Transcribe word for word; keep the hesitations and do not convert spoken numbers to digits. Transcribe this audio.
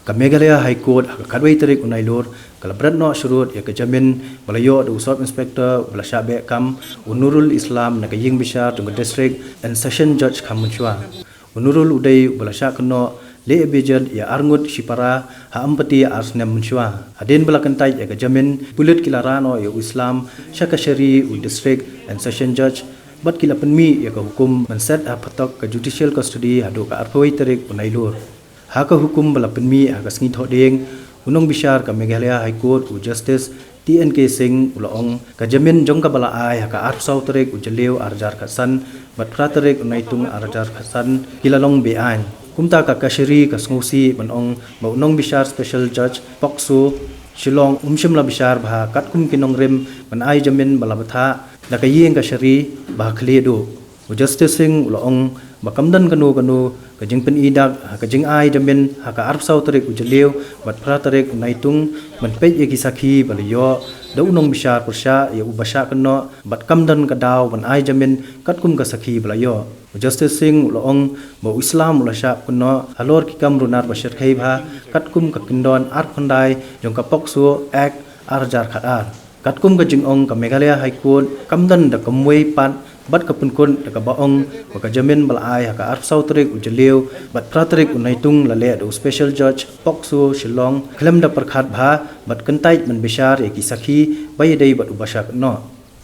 Ka Meghalaya High Court ha ka khatwei tarik u Nailur ka la bret noh sharud ïa ka jamin ba la ïoh da u Sub Inspector ba la shah beh kam, u Nurul Islam, na ka ïing bishar jong ka District and Session Judge kham mynshuwa. U Nurul u dei uba la shah kynnoh leh bejat ïa arngut shipara ha Ampati ar snem mynshuwa. Hadien ba la kyntait ïa ka jamin, pulit ki la rah noh ïa u Islam sha kashari u District and Session Judge bad ki la pynmih ïa ka hukum ban set ha phatok ka judicial custody haduh ka arphew wei tarik u Nailur. Ha ka hukum ba la pynmih ha ka sngi Thohdieng, u nongbishar ka Meghalaya High Court u Justice T N K Singh u la ong, ka jamin jong kaba la ai ha ka arphew saw tarik u Jylliew ar hajar khatsan bad phra tarik u Naitung ar hajar khatsan ki la long be-aiñ. Kumta ka kashari ka sngewsih ban ong ba u nongbishar Special Judge POCSO Shillong um shym la bishar bha katkum ki nongrim ban ai jamin ba la bthah da ka ïing kashari ba ha khlieh duh. U Justice Singh u la ong ba kam don kano kano ka jingpyni dak ha ka jingai jamin ha ka arphew saw tarik u Jylliew bad phra tarik u Naitung ban peit ïa ki sakhi ba la ïoh da u nongbishar pyrshah ïa uba shah kynnoh, bad kam don ka daw ban ai jamin katkum ka sakhi ba la ïoh. U Justice Singh u la ong ba u Islam u la shah kynnoh halor ki kam runar ba shyrkhei bha katkum ka kyndon arphew khyndai jong ka POCSO Act ar hajar khatar. Katkum ka jingong ka Meghalaya High Court, kam don da kumwei pat bad ka pynkut da kaba ong ba ka jamin ba la ai ha ka arphew saw tarik u Jylliew bad phra tarik u Naitung la leh da u Special Judge POCSO Shillong khlem da pyrkhat bha bad kyntait ban bishar ïa ki sakhi ba ïadei bad uba shah kynnoh.